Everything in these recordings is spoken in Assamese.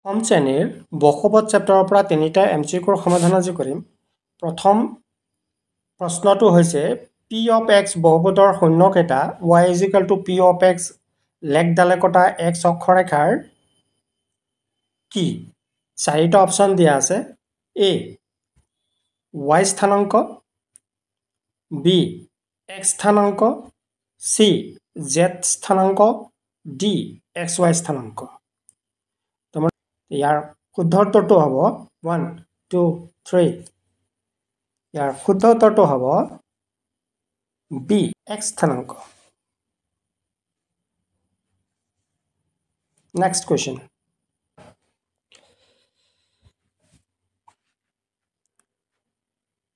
অষ্টম শ্ৰেণীৰ বহুপদ চেপ্টাৰৰ পৰা তিনিটা এম চি কিউৰ সমাধান আজি কৰিম। প্ৰথম প্ৰশ্নটো হৈছে পি অফ এক্স বহুপদৰ শূন্যকেইটা y is equal to p of x লেখডালে কটা এক্স অক্ষৰেখাৰ কি? চাৰিটা অপশ্যন দিয়া আছে। এ ৱাই স্থানাংক, বি এক্স স্থানাংক, চি জেড স্থানাংক, ডি এক্স ৱাই স্থানাংক। ইয়াৰ শুদ্ধ উত্তৰটো হ'ব 1 2 3। ইয়াৰ শুদ্ধ উত্তৰটো হ'ব বি এক্স স্থানাংক। নেক্সট কুৱেশ্যন,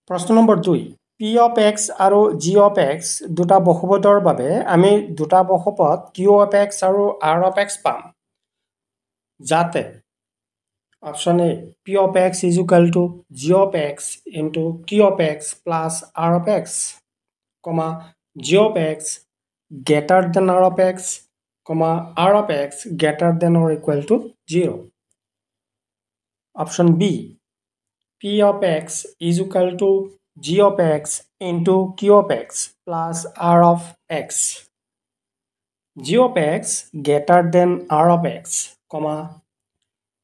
প্ৰশ্ন নম্বৰ 2। পি অফ এক্স আৰু জি অফ এক্স দুটা বহুপদৰ বাবে আমি দুটা বহুপদ কিউ অফ এক্স আৰু আৰ অফ এক্স পাম, যাতে option A p of x is equal to g of x into q of x plus r of x, comma g of x greater than r of x, comma r of x greater than or equal to 0। Option B p of x is equal to g of x into q of x plus r of x, g of x greater than r of x, comma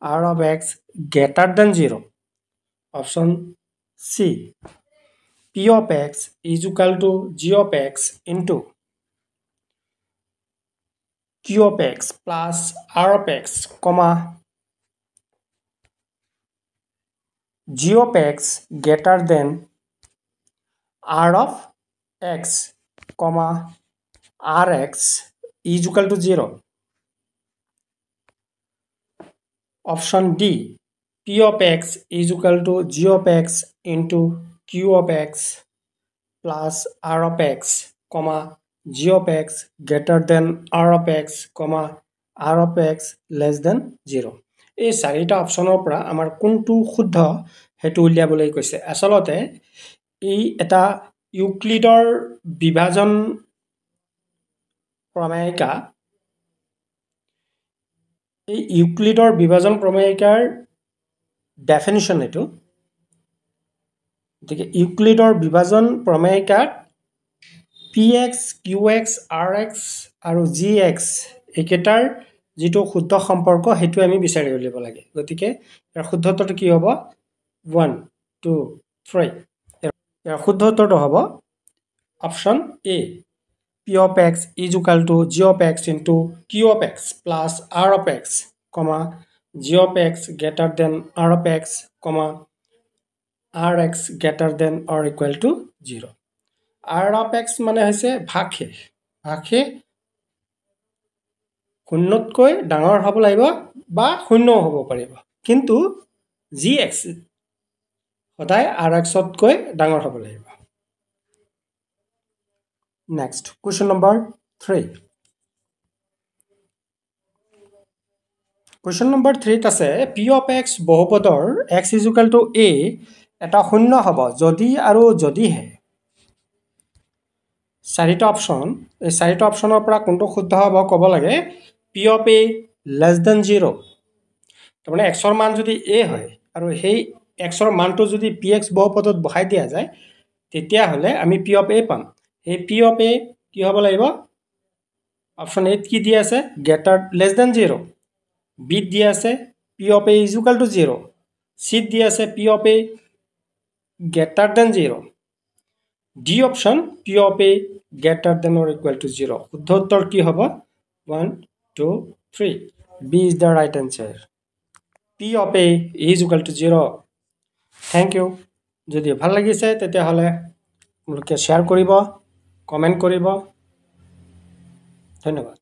r of x greater than 0। Option C p of x is equal to g of x into q of x plus r of x, comma g of x greater than r of x, comma rx is equal to 0। Option D p of x is equal to g of x into q of x plus r of x, comma g of x greater than r of x, comma r of x less than 0। এই চাৰিটা অপশ্যনৰ পৰা আমাৰ কোনটো শুদ্ধ সেইটো উলিয়াবলৈ কৈছে। আচলতে এই এটা ইউক্লিডৰ বিভাজন প্ৰমেয়িকা, এই ইউক্লিডৰ বিভাজন প্ৰমেয়িকাৰ ডেফিনিশ্যন এইটো। গতিকে ইউক্লিডৰ বিভাজন প্ৰমেয়িকাত p x, q x, r x আৰু জি এক্স এইকেইটাৰ যিটো শুদ্ধ সম্পৰ্ক সেইটো আমি বিচাৰি উলিয়াব লাগে। গতিকে ইয়াৰ শুদ্ধ উত্তৰটো কি হ'ব? 1 2 3। ইয়াৰ শুদ্ধ উত্তৰটো হ'ব option A p of x is equal to g of x into q of x plus r of x, comma g of x greater than r of x, comma r x greater than or equal to 0। R of x মানে হৈছে ভাগশেষ, ভাগশেষ শূন্যতকৈ ডাঙৰ হ'ব লাগিব বা শূন্যও হ'ব পাৰিব, কিন্তু জি এক্স সদায় আৰ এক্সতকৈ ডাঙৰ হ'ব লাগিব। Next question number 3। Question number 3ত আছে পি অফ এক্স বহুপদৰ এক্স ইজুকেল টু এ এটা শূন্য হ'ব যদি আৰু যদিহে। চাৰিটা অপশ্যন, এই চাৰিটা অপশ্যনৰ পৰা কোনটো শুদ্ধ হ'ব ক'ব লাগে। P of a less than 0, তাৰমানে এক্সৰ মান যদি এ হয় আৰু সেই এক্সৰ মানটো যদি পি এক্স বহুপদত বহাই দিয়া যায় তেতিয়াহ'লে আমি পি অফ এ পাম। সেই পি অফ এ কি হ'ব লাগিব? অপশ্যন এত কি দিয়া আছে? Greater less than 0। বিত দিয়া আছে p of a is equal to 0। চিত দিয়া আছে p of a greater than 0। D option p of a greater than or equal to 0। শুদ্ধ উত্তৰ কি হ'ব? 1 2 3। B is the right answer. P of a is equal to 0। Thank you. যদি ভাল লাগিছে তেতিয়াহ'লে আপোনালোকে শ্বেয়াৰ কৰিব, কমেণ্ট কৰিব। ধন্যবাদ।